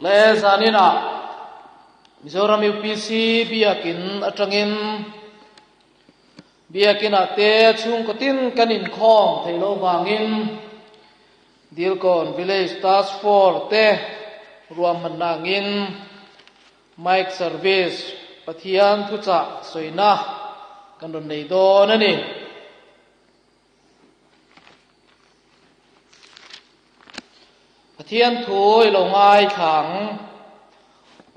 Le zaninah Mizoram UPC Biakin atangin Biakinah te chhungkaw tin kan inkhawm theih loh vangin Dilkawn Village Task Force te ruahmanna angin Mic Service Pathian thuchah sawina kan rawn nei dawn a ni. Pathian thu i lo ngaithla ang.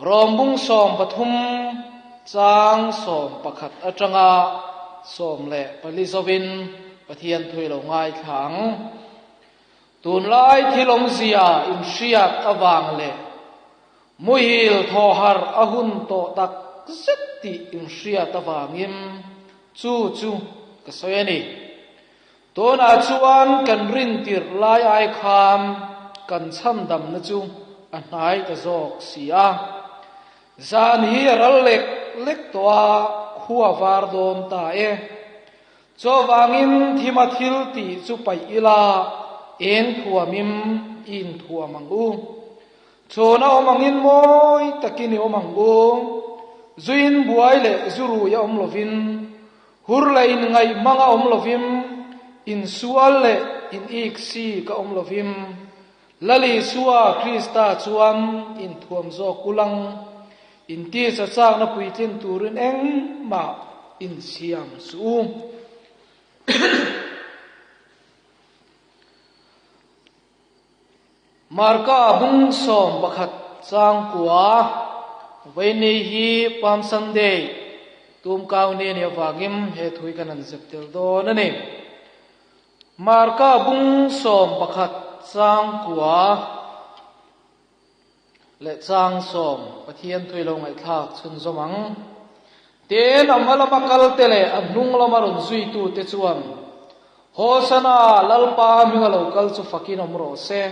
Rom bung 13 chang 11 atanga 14 zovin Pathian thu i lo ngaithla ang. Tunlai thil awmzia inhriat avang leh muhil thawhar a hun tawh tak zet tih inhriat avangin chu chu ka sawi a ni. Tunah chuan kan rintirh lai ai khan kan chhandamna chu a hnai ta zawk si a. Zan hi a ral lek lek tawh a, khua var dawn ta e. Chuvangin thima thil tih chu paih ila, eng thuamim i inthuam ang u. Chhawna awm angin mawi takin i awm ang u. Zuin buai leh zu rui a awm lovin, hur leh inngaih hmang a awm lovin, insual leh in ik sik a awm lovin, Lal Isua Krista chuan inthuam zawk ulang, intisa chakna puitlin turin engmah insiam suh u. Marka bung 11 chang kua Vawiinni hi Palm Sunday tum kau ni a nih avangin he thui kan han zep tel dawn a ni. Marka bung 11 chang kua leh chang sawm Pathian thui lo ngaihthlak chhunzawm ang. Tin, a hma lama kalte leh a hnung lama rawn zuitute chuan, Hosana, Lalpa hminga lo kal chu fakin awm rawh se.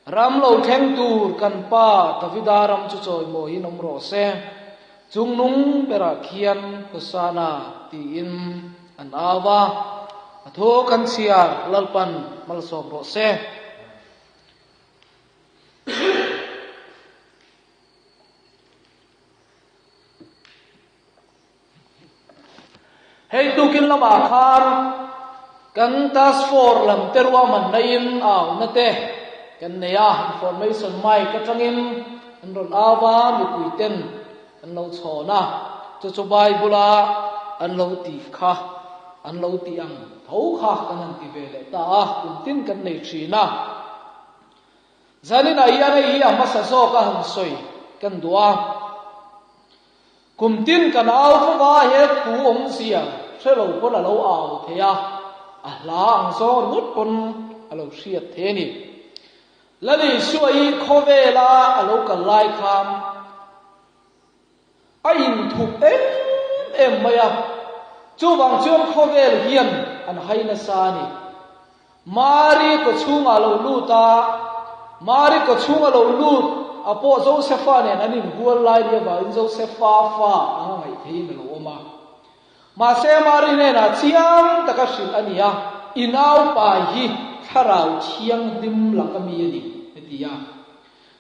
Ram lo thleng tur kan pa Davida ram chu chawimawiin awm rawh se. Chungnung berah khian Hosana tiin an au a, a thu kan chhiar Lalpan malsawm rawh se. Hei tukin lamah khan kan task force lam te ruahman naiin auna te kan nei a, information mic atangin an rawn au a, mipui ten an lo chhawn a, chu chu Bible a an lo tih kha an lo tih ang tho kha kan han ti ve leh ta a, kum tin kan nei thin a. Zaninah hian hei hi a hmasa zawk a han sawi kan duh a. Kum tin kan au fo va, he thu awmzia hre lo pawn a lo au thei a, a hla ang zawng ringawt pawn a lo hriat thei a ni. Lal Isua hi khawvela a lo kal lai khan a inthup em em mai a, chuvang chuan khawvel hian an hai nasa a ni. Mari kawchhungah lo lut a, Mari kawchhunga lo lut a pawh Josefa nen an inhual lai ni avangin Josefa fa anga ngaih theihin a lo awm a. Mahse Mari hnenah chiang taka hrilh a ni a, I naupai hi Thlarau Thianghlim laka mi a ni, a ti a.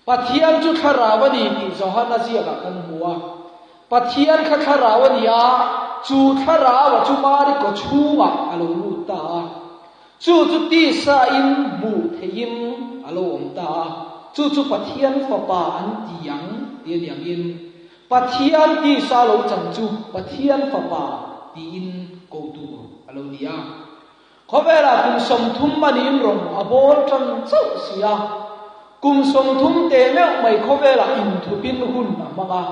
Pathian chu Thlarau a ni tih Johana ziakah kan hmu a. Pathian kha Thlarau a ni a, chu Thlarau a chu Mari kawchhungah a lo lut ta a. Chu chu tisain hmuh theihin a lo awm ta a. Chu chu Pathian Fapa an ti ang ti a ni angin, Pathian tisa lo chang chu Pathian Fapa tiin ko tur a lo ni a. Khawvelah kum 30 a niin rawn a bawl tan chauh si a, kum 30 teh meuh mai khawvelah inthupin hun a hmang a.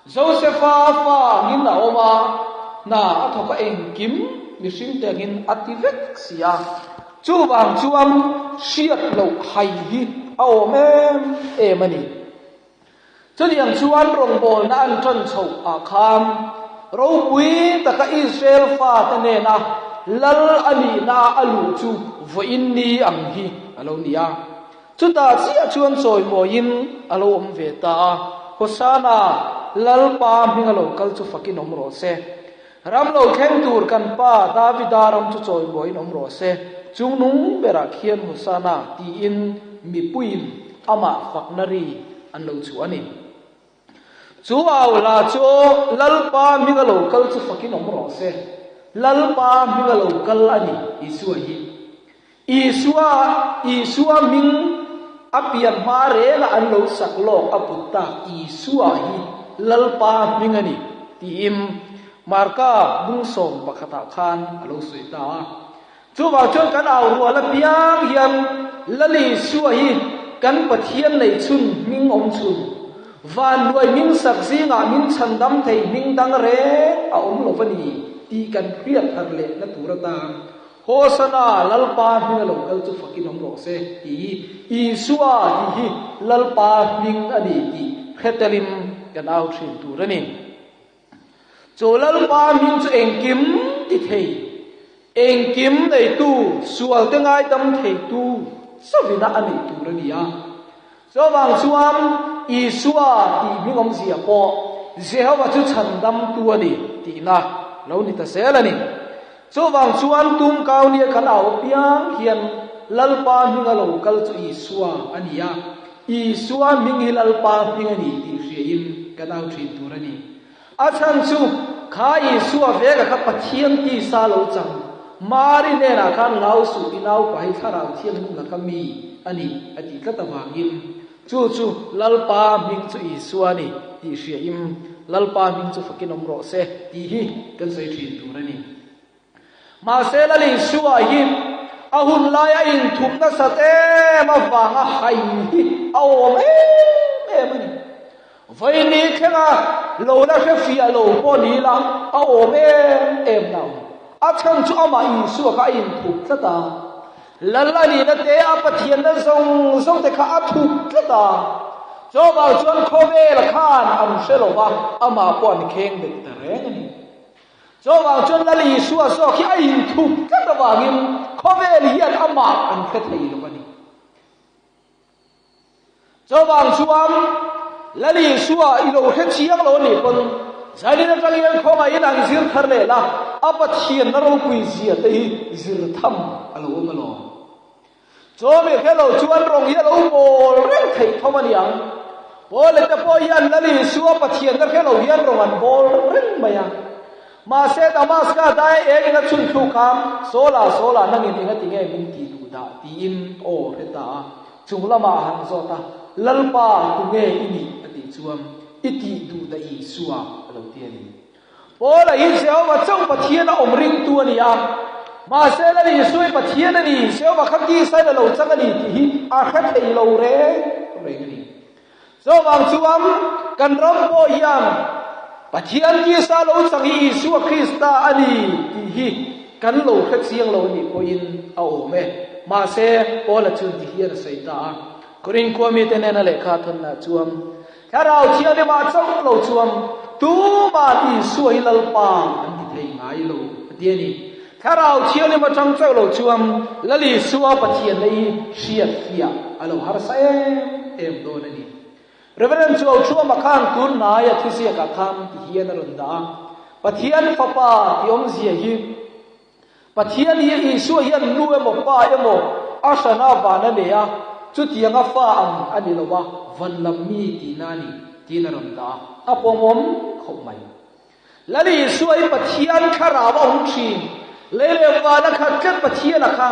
Josefa fa angin a awm a, hna a thawk a engkim mihring te angin a ti vek si a. Chuvang chuan hriat loh hai hi a awm em em a ni. Chutiang chuan rawngbawlna an ṭan chhoh ah khan ropui taka Israel fate nena lal a nihna a luh chu vawiin ni ang hi a lo ni a. Chutah chiah chuan chawimawiin a lo awm ve ta a, Hosana, Lalpa hminga lo kal chu fakin awm rawh se. Ram lo thleng tur kan pa Davida ram chu chawimawiin awm rawh se, chungnung berah khian Hosana tiin mipuiin amah fakna ri. an lo chhuah a ni. Chu au hla chu Lalpa hminga lo kal chu fakin awm rawh se. Lalpa hminga lo kal a ni Isua hi. Isua, Isua hming a pian hma renga an lo sak lawk a put tak Isua hi Lalpa hming a ni tiin Marka bung 11ah khan a lo sawi ta a. Chuvang chuan kan au rual apiang hian Lal Isua hi kan Pathian neih chhun hming awm chhun, vanduai hming sak zingah min chhandam thei hming dang reng a awm lo va ni tih kan hriat thar lehna tur atan Hosana, Lalpa hming a lo kal chu fakin awm rawh se tih hi Isua tih hi Lalpa hming a ni tih hre telin kan au thin tur a ni. Chu Lalpa hming chu engkim ti thei, engkim neitu, sualte ngaidam theitu chauhina a neih tur a ni a. Chuvang chuan Isua tih hming awmzia pawh Jehova chu chhandamtu a ni tihna lo ni ta zel a ni. Chuvang chuan tum kaunia kan au apiang hian Lalpa hminga lo kal chu Isua a ni a, Isua hming hi Lalpa hming a ni tih hriain kan au thin tur a ni. A chhan chu kha Isua veka kha Pathian tisa lo chang Mari hnenah khan hlau suh i naupa hi thlarau thianghlim laka mi a ni a tih tlat avangin chu chu Lalpa hming chu Isua a ni tih hriain Lalpa hming chu fakin awm rawh se tih hi kan sawi thin tur a ni. Mahse Lal Isua hi a hun laia inthup nasat em avanga hai hi a awm em em a ni. Vaini thlenga lo la hre fiah lo pawh ni ila a awm em em lo. A chhan chu amah Isua kha a inthup tlat a. Lal a nihna te, a Pathianna zawng zawng te kha a thup tlat a. Chuvang chuan khawvel khan an hre lo va, amah pawh an kheng bet ta reng a ni. Chuvang chuan Lal Isua zawk hi a inthup tlat avangin khawvel hian amah an hre thei lo a ni. Chuvang chuan Lal Isua i lo hre chiang lo a nih pawn zanin atang hian khawngaihin an zir thar leh la, a Pathianna ropui zia te hi zir tham a lo awm alawm. Chawmi hre lo chuan rawng hi a lo bawl reng theih thawm a ni ang. Paula te pawh hian Lal Isua Pathianna hre lo hian rawng an bawl reng mai a. Mahse Damaska daia eng eng a chhun thluk kha, Saula, Saula, nangin enga ti nge min tih duh dah? tiin aw hre ta a. Chung lamah a han zawt a, Lalpa, tu nge i nih? a tih chuan, I tih duh dah Isua, a lo ti a ni. Paula hi Jehova chauh Pathian a awm ringtu a ni a, mahse Lal Isua hi Pathian a ni, Jehova kha tisa in a lo chang a ni tih hi a hre thei lo reng reng a ni. Chuvang chuan kan ram pawh hian Pathian tisa lo chang hi Isua Krista a ni tih hi kan lo hre chiang lo a nih pawhin a awm e. Mahse Paula chuan ti hian a sawi ta a, Korin khua mite nena lehkha thawnah chuan, Thlarau Thianghlimah chauh lo chuan tuman Isua hi Lalpa an ti thei ngai lo, a ti a ni. Thlarau Thianghlim atang chauh lo chuan Lal Isua Pathianna hi hriat fiah a lo harsa em em dawn a ni. Reverend Chuau Thuama khan tun hnaia thuziakah khan ti hian a rawn dah a, Pathian Fapa tih awmzia hi, Pathian hi Isua hian nu emaw pa emaw a hrana van a nei a, chutianga fa ang a ni lo a, van lam mi tihna a ni, tiin a rawn dah a, a pawmawm khawp mai. Lal Isua hi Pathian thlarau a awm thin, lei leh van a khat tlat Pathian a kha,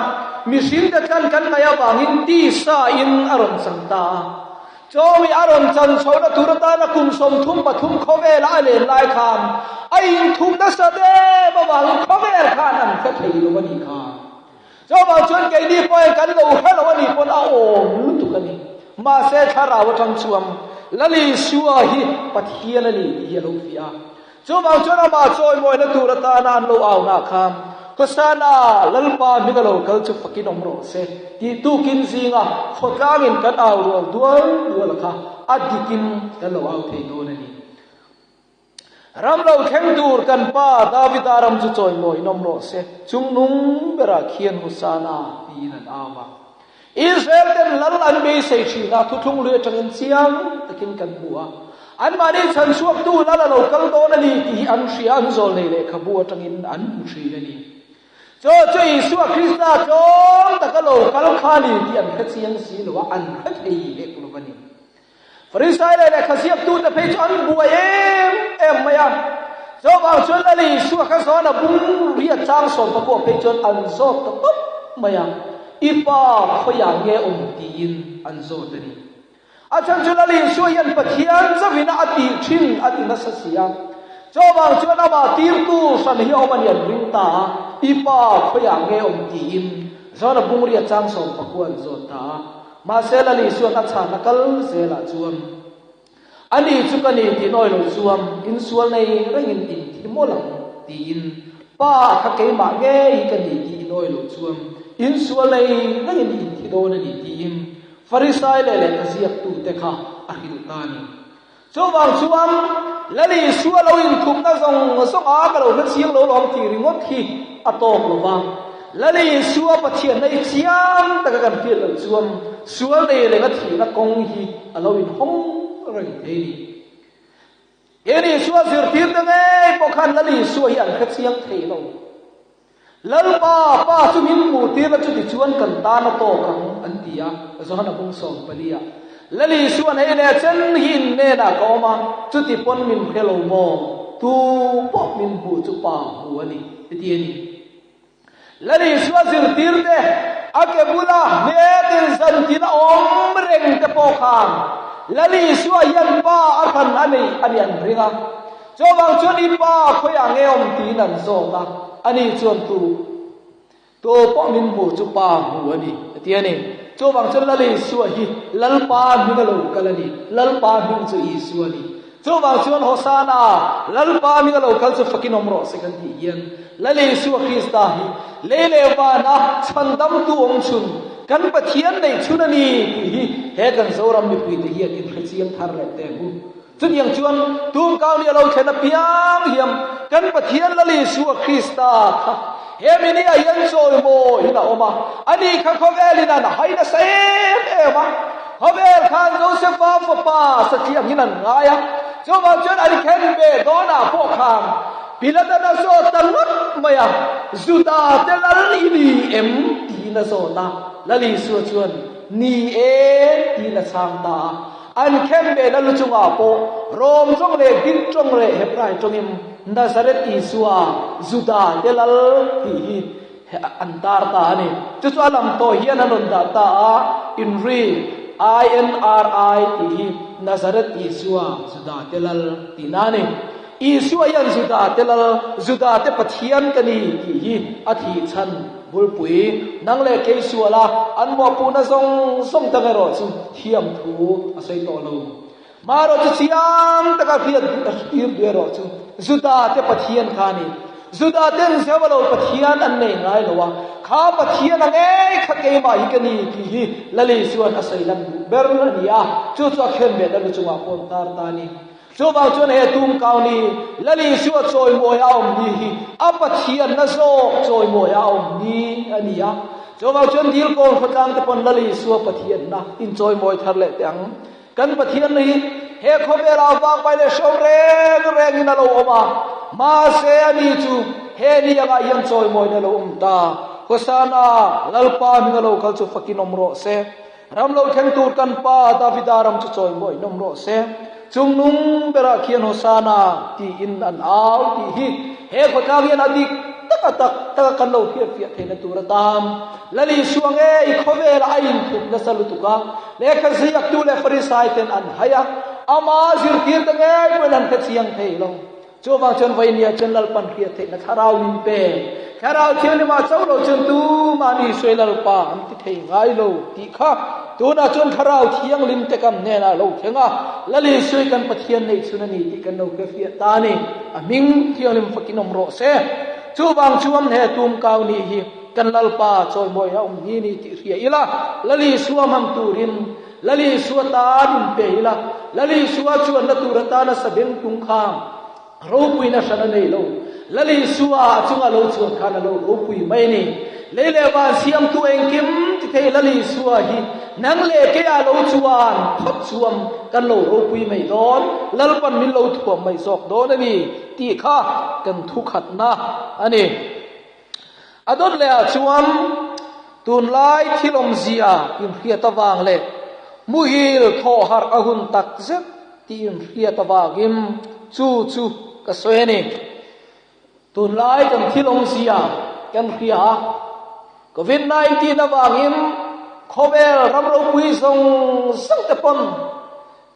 mihringte tlan kan ngaih avangin tisa in a rawn chang ta a. Chawi a rawn chan chhohna tur atana kum 33 khawvela a len lai khan a inthum nasa em avangin khawvel khan an hre thei lo a nih kha. Chuvang chuan keini pawhin kan lo hre lo a nih pawn a awm lutuk a ni. Mahse thlarau atang chuan Lal Isua hi Pathian a ni tih hi a lo fiah a. Chuvang chuan amah chawimawina tur atana an lo auna khan, Hosana, Lalpa hming a lo kal chu fakin awm rawh se, tih tukin zinga khawtlangin kan au rual dual dual a kha a dikin kan lo au thei dawn a ni. Ram lo thleng tur kan pa Davida ram chu chawimawiin awm rawh se, chungnung berah khian Hosana tiin an au a. Israel ten lal an beisei thin a, thuthlung lui atangin chiang takin kan hmu a. Anmahni chhan chhuaktu lal a lo kal dawn a ni tih hi an hria, an zawl nei lehkhabu atangin an hmu thin a ni. Chaw chu Isua Krista tlawm taka lo kal kha a ni tih an hre chiang si lo a, an hre thei hek lo a ni. Farisai leh lehkha ziaktute phei chu an buai em em mai a. Chuvang chuan Lal Isua kha zawn a bung riat chang sawm pakua phei chuan an zawt ta tawp mai a, I pa khawiah nge awm tiin an zawt a ni. A chhan chu Lal Isua hian Pathian chauhin a tih thin a ti nasa si a. Chuvang chuan amah tirtu hran hi a awm a ni an ring ta a, I pa khawiah nge awm tiin zawn a bung riat chang sawm pakua an zawt ta a. Mahse Lal Isuan a chhan a kal zelah chuan, A ni chu ka ni tih nawi lo chuan insual nei rengin in thi mawlh ang tiin, Pa kha keimah ngei ka ni tih nawi lo chuan insual nei rengin in thi dawn a ni tiin Farisai leh lehkha ziaktute kha a hrilh ta a ni. Chuvang chuan Lal Isua lo inthupna zawng zawng a ka lo hre chiang lo lawm tih ringawt hi a tawk lo va. Lal Isua Pathian nei chiang taka kan hriat loh chuan sual nei reng a thihna kawng hi a lo inhawng reng thei a ni. Lal Isua zirtirte ngei pawh khan Lal Isua hi an hre chiang thei lo. Lalpa, Pa chu min hmuh tir a, chuti chuan kan tan a tawk ang, an ti a, Johana bung 14 ah. Lal Isuan hei leh chen hi in hnenah ka awm a, chuti pawn min hre lo maw? Tu pawh min hmuh chu Pa hmu a ni, ti ti a ni. Lal Isua zirtir te, a ke bula hnetin zan tin a awm reng te pawh khan Lal Isua hian Pa a hran a nei a ni an ring a. Chuvang chuan i pa khawiah nge awm tiin an zawt a, ani chuan tu tu pawh min hmuh chu pa hmu a ni, a ti a ni. Chuvang chuan Lal Isua hi Lalpa hming a lo kal a ni, Lalpa hming chu Isua a ni. Chuvang chuan Hosana, Lalpa hming a lo kal chu fakin awm rawh se kan tih hian Lal Isua Krista hi lei leh vana chhandamtu awm chhun, kan Pathian neih chhun a ni tih hi he kan Zoram mipuite hian inhrechiang thar leh teh ang u. Chutiang chuan tumkau ni a lo thlen apiang hiam kan Pathian Lal Isua Krista kha he mini ah hian chawimawiin a awm a, ani kha khawvelin an hai nasa em em a, khawvel khan Josefa fapa satliah hin an ngai a, chuvang chuan an khen ve dawnah pawh khan Pilatan a zawt ta ngawt mai a, Juda te lal i ni em? tiin a zawt a, Lal Isua chuan Ni e tiin a chhang ta a. An khem ve na lu chungah pawh Rom tawng leh Grik tawng leh Hebrai tawngin Nazareth Isua, Juda te lal tih hi an tar ta a ni. Chu chu a lam tawh hian an rawn dah ta a, Inri, INRI, tih hi Nazareth Isua, Juda te lal tihna a ni. Isua hian Juda te lal, Juda te Pathian ka ni tih hi a thih chhan bulpui. Nang leh kei suala an mawhpuhna zawng zawng dang erawh chu thiam thu a sawi tawh lo. Marawh chu chiang taka hriat duh a tir duh erawh chu Juda te Pathian kha a ni. Juda ten zeuh lo Pathian an nei ngai lo a, kha Pathian a ngei kha keimah hi ka ni tih hi Lali chuan a sawi lan duh ber a ni a, chu chu a khenbehna lu chungah pawh an tar ta a ni. Chuvang chuan he tumkau ni Lal Isua chawimawi a awm ni hi a Pathianna zawk chawimawi a awm ni a ni a. Chuvang chuan Dilkawn khawtlang te pawn Lal Isua Pathianna inchawimawi thar leh teh ang. Kan Pathianna hi he khawvelah vangvai leh hreawm reng rengin a lo awm a, mahse a ni chu he ni angah hian chawimawina a lo awm ta. Hosana, Lalpa hming a lo kal chu fakin awm rawh se. Ram lo thleng tur kan pa Davida ram chu chawi mawi nawm rawh se. Chung nung berah khian Hosana tiin an au tih hi he khawtlang hian a dik tak a tak taka kan lo hriatfiah theihna tur atan Lal Isua ngei khawvelah a inthup nasa lutuk a, lehkha ziaktu leh Farisai ten an hai a, ama zirtirte ngei pawhin an hrechiang thei lo. Chuvang chuan Vainia chuan Lalpan hriat theihna thlarau min pe. Thlarau thianghlimah chauh lo chuan tumah ni sawi Lalpa an ti thei ngai lo tih kha tunah chuan thlarau thianghlim te kan hnenah lo thleng a, Lal Isui kan Pathian neih chhun a ni tih kan lo hrefiah ta a ni. A hming thianghlim fakin awm rawh se. Chuvang chuan he tum kau ni hi kan Lalpa chawimawi a awm ni ni tih hria ila, Lal Isua hmang turin Lal Isua tan inpe ila, Lal Isua chuanna tur atana sabeng tung kha ropuina hran a nei lo. Lal Isua a chunga lo chuan khan a lo ropui mai a ni. Lei leh van siamtu engkim ti thei Lal Isua hi nang leh keia lo chuan phawt chuam kan lo ropui mai dawn, Lalpan min lo thuam mai zawk dawn a ni tih kha kan thukhatna a ni. A dawt lehah chuan tunlai thil awmzia inhriat avang leh. Muhil thawh harh a hun tak zet tih inhriat avangin chu chu ka sawi a ni. Tunlai kan thil awmzia kan hria a, Covid 19 avangin khawvel ram ropui zawng zawng te pawn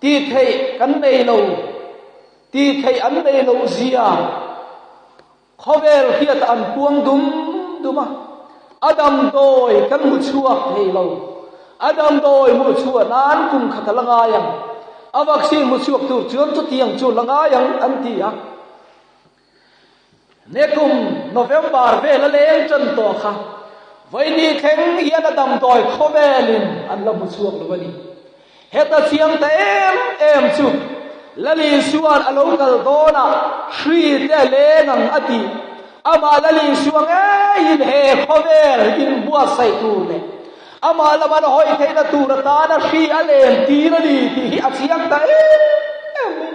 tih theih kan nei lo, tih theih an nei loh zia khawvel hriat an puang dum dum a, a damdawi kan hmu chhuak thei lo, a damdawi hmuh chhuah nan kum khat a la ngai ang, a vaccine hmu chhuak tur chuan chutiang chu la ngai ang an ti a. Nekum November vel a leng tan tawh kha vawiini thleng hian a damdawi khawvelin an la hmu chhuak lo a ni. Heta chiang ta em em chu Lali Isua'n a lo kal dawnah hri te a leng ang a tih. Amah Lali Isua ngeiin he khawvel inbuatsaih tur leh amah lama na hawi theihna tur atana hri a len tir a ni tih hi a chiang ta em em mai.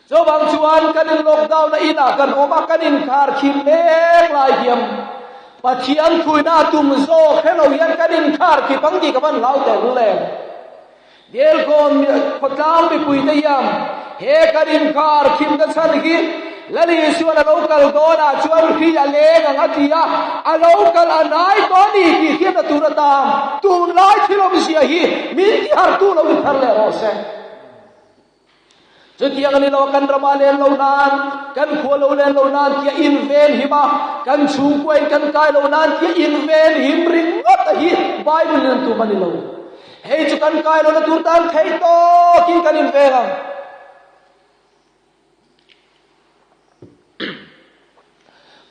Chuvang chuan kan in lockdown a inah kan awm a, kan inkhar khim mek lai hian Pathian thuina tum zawk helo hian kan inkhar khip ang tih ka van hlau teh lul em. Delkawn khawtlang mipuite hian he kan inkhar khimna chhan hi Lal Isuan a lo kal dawnah chuan hri a leng ang a ti a, a lo kal a nai tawh a ni tih hriatna tur atan tunlai thil awmzia hi min tihartu lo inthar leh rawh se. Chutiang a ni lo, kan ramah len lo nan, kan khua lo len lo nan tia inven him a, kan chhungkuain kan kai lo nan tia inven him ringawt a hi Bible in an tum a ni lo. Hei chu kan kai lohna tur tan theih tawkin kan inveng ang.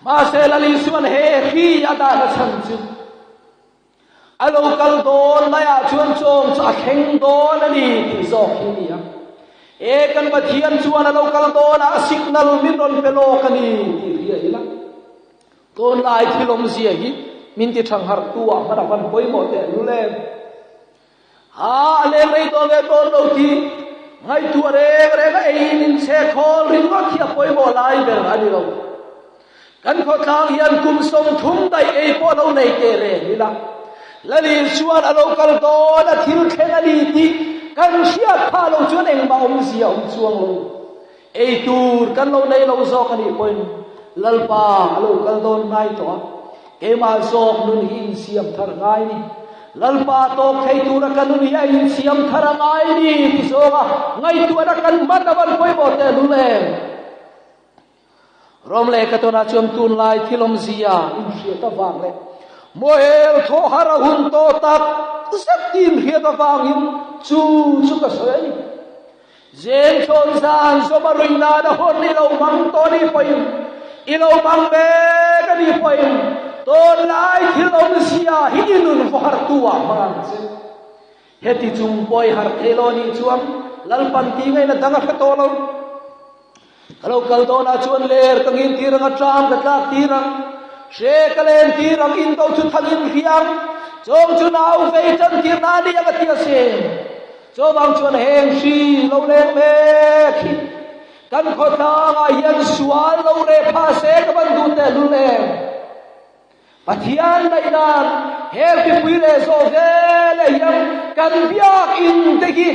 Mahse Lal Isuan he hri a dahna chhan chu A lo kal dawn laiah chuan chawng chu a thleng dawn a ni tih zawk hi a ni a. E kan Pathian chuan a lo kal dawn ah signal min rawn pe lawk a ni tih hria ila. Tunlai thil awmzia hi min ti thang harh tu ah hman a van pawimawh teh lul em. Ha a leng rei tawh ve dawn lo tih ngaihtuah reng reng a eiin inchhe khawl ringawt hi a pawimawh lai ber a ni lo. Kan khawtlang hian kum 30 daih ei pawh lo nei teh reng ila, Lalin chuan a lo kal dawn a thil thleng a ni tih kan hriat phah lo chuan engmah awmzia awm chuang lo. Ei tur kan lo nei lo zawk a nih pawhin Lalpa a lo kal dawn ngai tawh a, keimah zawk nun hi insiam thar a ngai ni. Lalpa tawk thei tura ka nun hi a insiam thar a ngai ni ti zawnga ngaihtuahna kan hman a van pawimawh tehlul em? Rom leh ka tawnah chuan tunlai thil awmzia inhriat avang leh muahel thawh har a hun tawh tak zet tih inhriat avangin chu chu ka sawi a ni. Zeng chhawn zan zawm a ruih nan a hun i lo hmang tawh a nih pawhin, i lo hmang mek a nih pawhin tunlai thil awmzia hi i nun vawhartu ah hmang ang che. Heti chung pawh i harh thei lo a nih chuan Lalpan tih ngaihna dang a hre tawh lo. Ka lo kal dawnah chuan ler ka ngin tir ang a, tlang ka tlak tir ang, hre ka len tir ang, indo chu thangin hriang, chawng chu nau vei tan tir na ni ang a ti asin. Chuvang chuan heng hri lo leng mek hi kan khawtlangah hian sual lo reh phah se ka van duh tehlul em. Pathian ngaihdan he mipui leh zawh vel ah hian kan biakinn te hi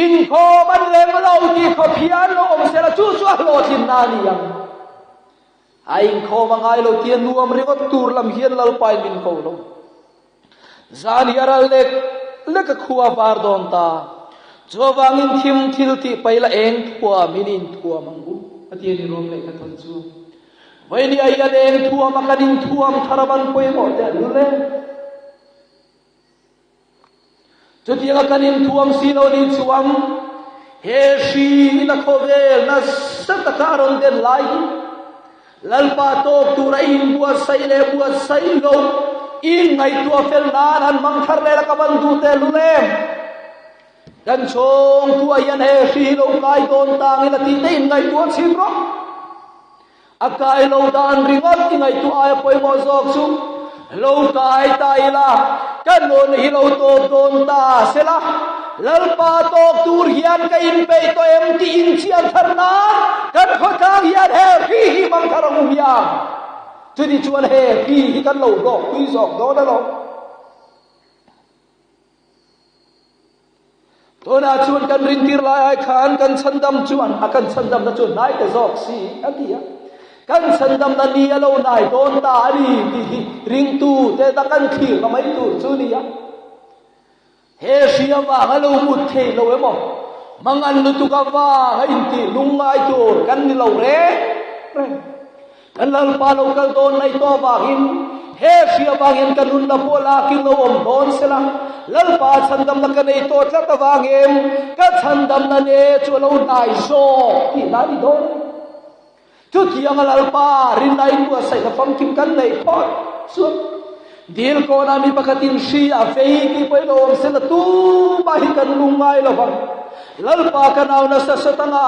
inkhawm an lem lo tih khawp hian lo awm sela chu chu a hlawhtlinna a ni ang. A inkhawm a ngai lo tia nuam ringawt tur lam hian Lalpain min ko lo. Zan hi a ral lek lek a khua var dawn ta. Chuvangin thim thil tih paila eng thuam in inthuam ang u a ti a ni rawng lehkha thawn chu. Vawinia hian eng thuam a kan inthuam thar a ban pawimawh teh lul e. Chutianga kan inthuam si lo nih chuan he hri in a khawvel nasa taka a rawn den lai hi Lalpa tawk tura inbuatsaih leh buatsaih lo inngaihtuah fel nan han hmang thar leh la ka van duh teh lul em. Kan chhawngtu ah hian he hri hi lo kai dawn tang ila tih te in ngaihtuah chhin rawh. A kai lo dan ringawt i ngaihtuah aia pawimawh zawk chu lo kai ta ila ka nun hi lo tawp dawn ta sela Lalpa tawk tur hian ka inpeih tawh em tih inchian thar nan kan khawtlang hian he hri hi hmang thar ang u hiang. Chuti chuan he hri hi kan lo hlawkpui zawk dawn alawm. Tunah chuan kan rintir lai ai khan kan chhandam chuan a kan chhandamna chu hnai ta zawk si a ti a. Kan chhandamna ni a lo hnai dawn ta a ni tih hi ringtu te ta kan thlir ta mai tur chu ni a. He hri avang a lo mut thei lo emaw, mangan lutuk avang a intih lungngai tur kan ni lo reng reng. Kan Lalpa lo kal dawn mai tawh avangin he hri avangin ka nunna pawh lakin lo awm dawn sela, Lalpa chhandamna ka nei tawh tlat avangin ka chhandamna ne chu a lo hnai zawk tihna a ni dawn a ni. Chutianga Lalpa rinna inbuatsaihna famkim kan neih phawt chuan dil kawnah mi pakhatin hri a vei tih pawhin awm sela tumah hi kan lungngai lo vang. Lalpa ka nau nasa satanga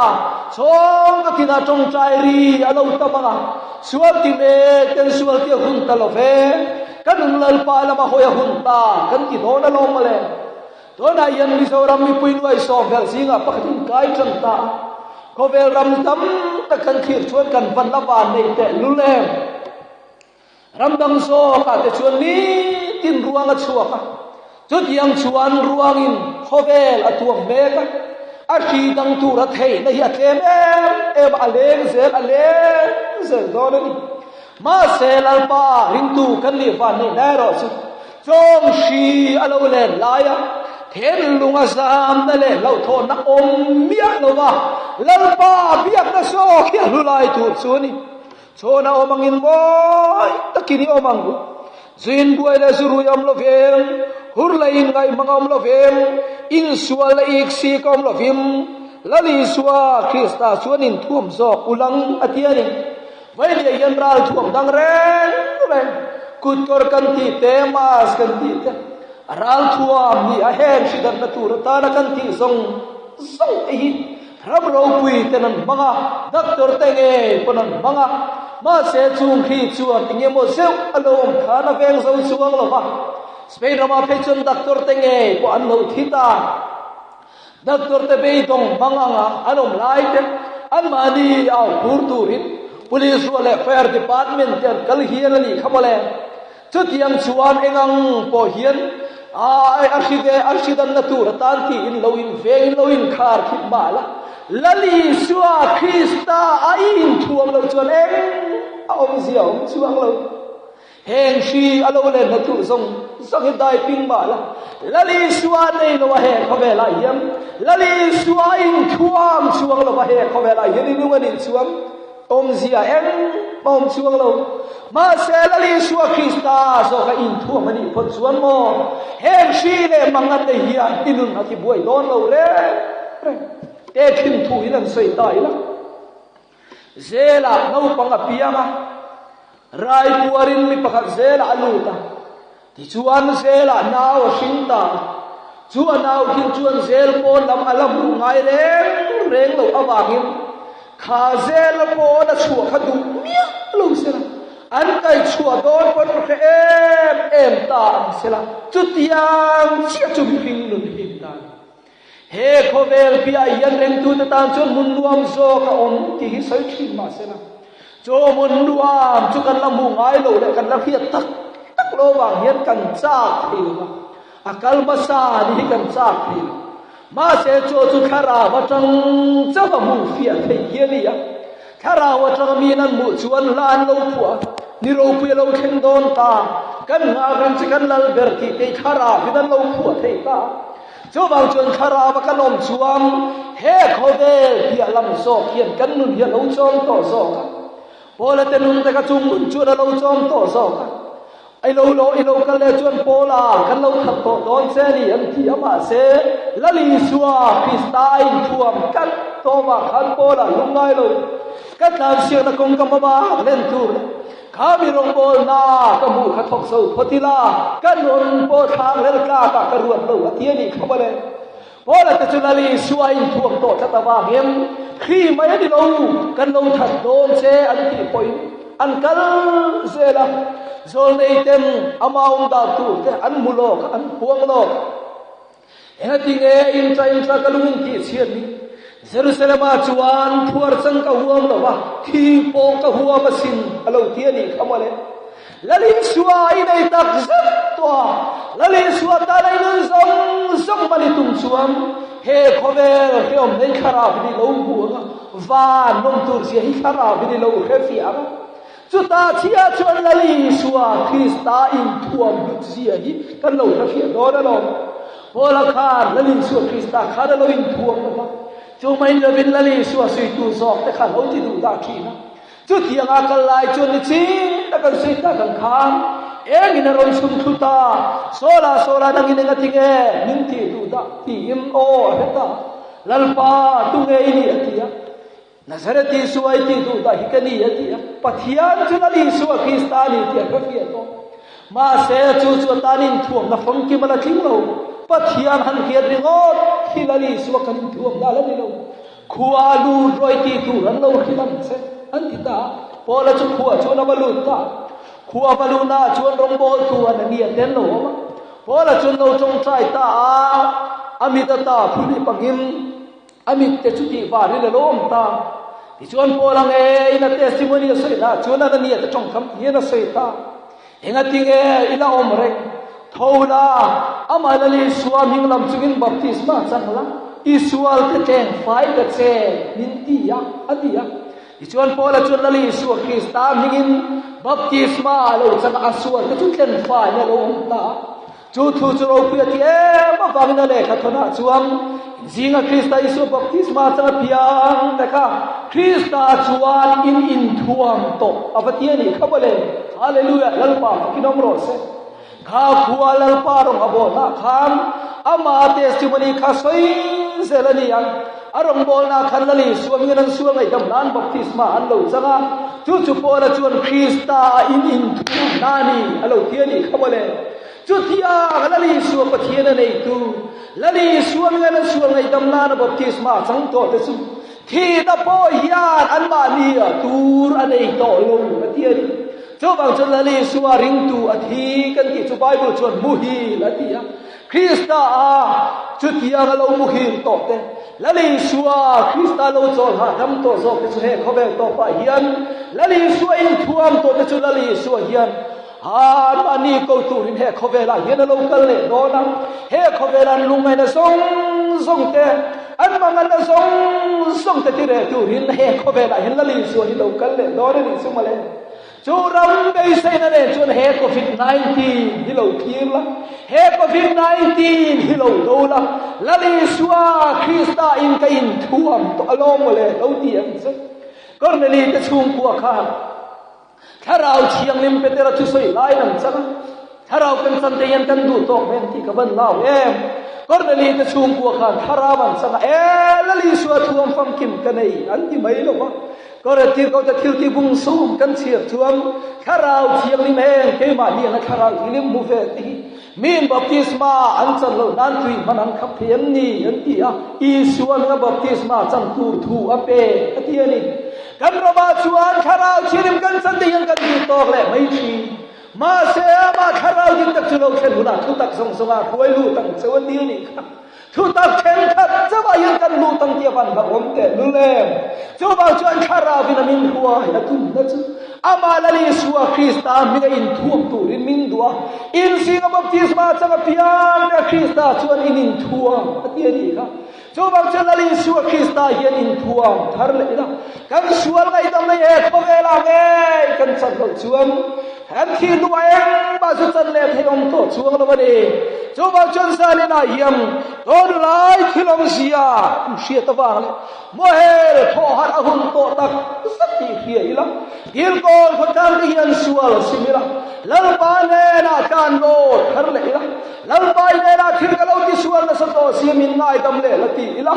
chhawng ka thinah tawngtai ri a lo tam ang a, sual ti mek ten sual ti a hun ta lo ve, ka nun Lalpa lama hawi a hun ta kan ti dawn alawm mawle. Tunah hian Mizoram mipui nuai sawmvel zingah pakhatin kai tan ta a, khawvel ram tam tak kan thlir chuan kan van la van nei teh lul em. Ram dang zawkah te chuan nitin ruang a chhuak a, chutiang chuan ruangin khawvel a tuam mek a, a hri dang tur a theihna hi a tlem em em a, a leng zel a leng zel dawn a ni. Mahse Lalpa ringtu kan nih van neihna erawh chu chawng hri a lo len lai a, thinlung a zamna leh hlauhthawnna awm miah lova Lalpa biakna zawk hi a hlu lai tur chu a ni. Chhawn a awm angin mawi takin i awm ang u. Zuin buai leh zurui a awm lo veng, hur leh inngaihmang a awm lo veng, insual leh iksik a awm lo vim, Lal Isua Krista chuan inthuam zawk ulang a ti a ni. Vailia hian ral thuam dang reng reng, kutkawr kan tih te, mask kan tih te, ral thuam hi a heng hridanna tur atana kan tih zawng zawng te hi Ram ropui ten an hmang a, doctor te ngei pawn an hmang a, mahse chung khi chuan eng emaw zeuh a lo awm khan a veng zo chuang lo va. Spain ramah phei chuan doctor te ngei pawh an lo thi ta. Doctor te beidawng hmang anga an awm lai te, anmahni au phur turin police rual leh fire department te an kal hian a nih kha mawle. Chutiang chuan eng ang pawh hian a hri ve a hri danna tur atan tiin lo in veng in lo in khar khip mah la, Lal Isua Krista a inthuam loh chuan eng a awmzia a awm chuang lo. Heng hri a lo lenna tur zawng zawng hi dai ping mah la, Lal Isua nei lo a he khawvelah hian Lal Isua a inthuam chuang lo a he khawvelah hian i nung a nih chuan Awmzia eng a awm chuang lo. Mahse, Lal Isua Krista zawka inthuam a nih phawt chuan maw, heng hri leh mangan te hian i nun a ti buai dawn lo reng reng. Te thin thu in an sawi ta ila. Zelah naupang a piang a, rai puarin mi pakhat zelah a lut a. Tichuan zelah nau a hring ta a, chu a nau khin chuan zel pawn lam a la hmuh ngai reng reng loh avangin kha zel pawn a chhuah kha duh miah lo sela, an kai chhuah dawn pawn ka hre em em ta ang sela, chutiang chiah chu mihring nun hi ni ta a ni. He khawvel piah hian ringtute tan chuan hmun nuam zawk a awm tih hi sawi thin mah sela, chu hmun nuam chu kan la hmuh ngai lo leh kan la hriat tak tak lo vang hian kan chak thei lo va, a kal hmasa ni hi kan chak thei lo. Mahse chu chu thlarau atang chauh a hmuh fiah theih hi a ni a, thlarau atanga miin an hmuh chuan hla an lo phuah a, ni ropui a lo thleng dawn ta, kan nghak reng che kan lal ber tih te hi thlarau in an lo phuah thei ta a. Chuvang chuan thlarau a kan awm chuan he khawvel piah lam zawk hian kan nun hi a lo chawm tawh zawk a. Paula te nun te kha chung nun chuan a lo chawm tawh zawk a. I lo lo i lo kal leh chuan Paula kan lo that tawh dawn che a ni an ti a mahse Lal Isua Krista a inthuam tlat tawh vang khan Paula lungngai lo ka tlansiakna kawng ka hmabak len tur leh Kha mi rawngbawlna ka hmuh kha thawk zo phawt ila, ka nun pawh thlak lel tlakah ka ruat lo a ti a nih kha mawle. Paula te chu Lali Isua inthuam tawh tlat avangin Khrih mai a ni lo, kan lo that dawn che an tih pawhin an kal zel a. Zawlnei ten ama awm dan tur te an hmu lawk a, an puang lawk. Engatinge inṭa inṭa ka lung in tih chhiat ni? Jerusalem-ah chuan phuar chang ka huam lo va, thi pawh ka huam asin a lo ti a nih kha mawle. Lal Isua i nei tak zet tawh a. Lal Isua tana i nun zawng zawng man i tum chuan he khawvel hreawm nei thlarau hi ni lo hmu ang a, van nawm tur zia hi thlarau hi ni lo hre fiah ang a. Chutah chiah chuan Lal Isua Krista inthuam hlut zia hi kan lo hre fiah dawn alawm. Paula khan Lal Isua Krista khan a lo inthuam lo va, chu mai ni lovin Lal Isua suitu zawk te kha a lo ti duh dah thin a. Chutianga kal lai chuan ni chin tak an sawi tak ang khan engin a rawn chhun thlu ta, Sawla, Sawla, nangin eng a ti nge min tih duh dah? tiin aw a hre ta. Lalpa, tu nge i nih? a ti a. Nazareth Isua i tih duh dah hi ka ni a ti a. Pathian chu Lal Isua Krista a ni tih a hre fiah tawh. Mahse, chu chu atan inthuamna famkim a la tling lo. Pathian han hriat ringawt hi Lal Isua kan inthuamna a la ni lo. Khua lut rawih tih tur an lo hrilh ang che, an ti ta a. Paula chu khua chuan a va lut ta a. Khua va luhnaah chuan rawngbawltu Anania te an lo awm a. Paula chuan lo tawngtai ta a, a mit ata phun i pangin a mit te chu tih varin a lo awm ta. Tichuan Paula ngeiin a testimony a sawi hnaah chuan Anania te tawngkam hian a sawi ta. Engatinge i la awm reng? Tho la, amah Lal Isua hming lam chungin baptisma chang la, i sualte tleng fai ta che, min ti a, a ti a. Tichuan Paula chuan Lal Isua Krista hmingin baptisma a lo chang a, a sualte chu tlen faiin a lo awm ta a. Chu thu chu ropui a ti em avangin a lehkha thawnah chuan zinga Krista Isua baptisma chang a piang te kha Krista chuan in inthuam tawh a va ti a nih kha mawle. Hallelujah! Lalpa fakin awm rawh se. Kha khua Lalpa rawng a bawlnah khan ama testimony kha sawi zel a ni ang. A rawngbawlnah khan Lal Isua hmingin an sual ngaihdam nan baptisma an lo chang a, chu chu Paula chuan Krista in inthuam na a ni a lo ti a nih kha mawle. Chutiang Lal Isua Pathian a neitu, Lal Isua hmingin an sual ngaihdam nana baptisma a chang tawh te chu thihna pawh hian anmahni ah tur a nei tawh lo a ti a ni. Chuvang chuan Lal Isua ringtu a thi kan tih chu Bible chuan muhil a ti a. Krista a chutiang a lo muhil tawh te, Lal Isua Krista lo chawl hahdam tawh zawk te chu he khawvel tawpah hian Lal Isua inthuam tawh te chu Lal Isua hian An mahni ko turin he khawvelah hian a lo kal leh dawn a, he khawvela an lungngaihna zawng zawng te, an manganna zawng zawng te ti reh turin he khawvelah hian Lal Isua hi lo kal leh dawn a nih chu mawle. Chu ram beiseina nen chuan he Covid 19 hi lo thlir la, he Covid 19 hi lo do la, Lal Isua Krista in ka inthuam tawh alawm mawle lo ti ang che. Korneli te chhungkua khan Thlarau Thianghlim Petera thusawi lai an chang a, Thlarau kan chan te hian kan duh tawk hmel tih ka van lau em. Korneli te chhungkua khan Thlarau an chang a, E Lal Isua thuam famkim ka nei an ti mai lo va. Koretir ko te thil ti bung sawm kan chhiar chuan Thlarau Thianghlim heng keimah hian a Thlarau Thianghlim hmu ve te hi Min baptisma an chan loh nan tui hman an khap thei em ni? an ti a. Isuan a baptisma chan tur thu a pe a ti a ni. Kan ramah chuan thlarau thianghlim kan chan te hian kan duh tawk leh mai thin. Mahse, amah thlarau ding tak chu lo thlen hunah thutak zawng zawngah hruai lut ang cheu a ti a nih kha. Thutak thenkhat chauhah hian kan lut ang tih a van hlauhawm teh lul em? Chuvang chuan Thlarauin a min hruai a tumna chu Amah Lal Isua Krista hminga inthuam turin min duh a, inzinga baptisma chang apiang te Krista chuan in inthuam a ti a nih kha. Chuvang chuan Lal Isua Krista hian inthuam thar leh ila, kan sual ngaihdam leh he khawvelah ngei kan chan loh chuan Kan thih hnuah engmah chu chan leh thei awm tawh chuang lo a ni. Chuvang chuan zaninah hian tunlai thil awmzia an hriat avang leh muahel thawh harh a hun tawh tak zet tih hria ila, Kilkawn khawtlang te hian sual sim ila, Lalpa hnenah tlan lawt thar leh ila, Lalpa i hnenah thil ka lo tisual nasa tawh si min ngaidam leh la ti ila,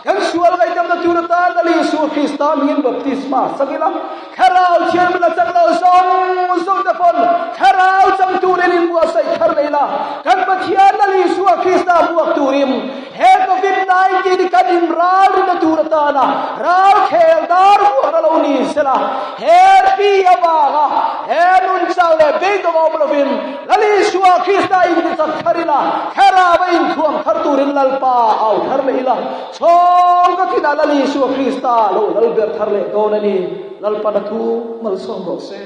kan sual ngaihdamna tur atan Lal Isua Krista hmingin baptisma sak ila, Thlarau thiam la chak lo zawng zawng te pawn Thlarau chang turin in buatsaih thar leh ila, kan Pathian Lal Isua Krista buak turin he Covid 19 hi kan inralrinna tur atana ral khel dar vuahna lo ni sela, he pi avanga he nun chau leh beidawng awm lovin Lal Isua Krista intichak thar ila, Thlarau a inthuam thar turin Lalpa au thar leh ila. Chhawng ka thinah Lal Isua Krista lo lal ber thar leh dawn a ni. Lalpan a thu malsawm rawh se.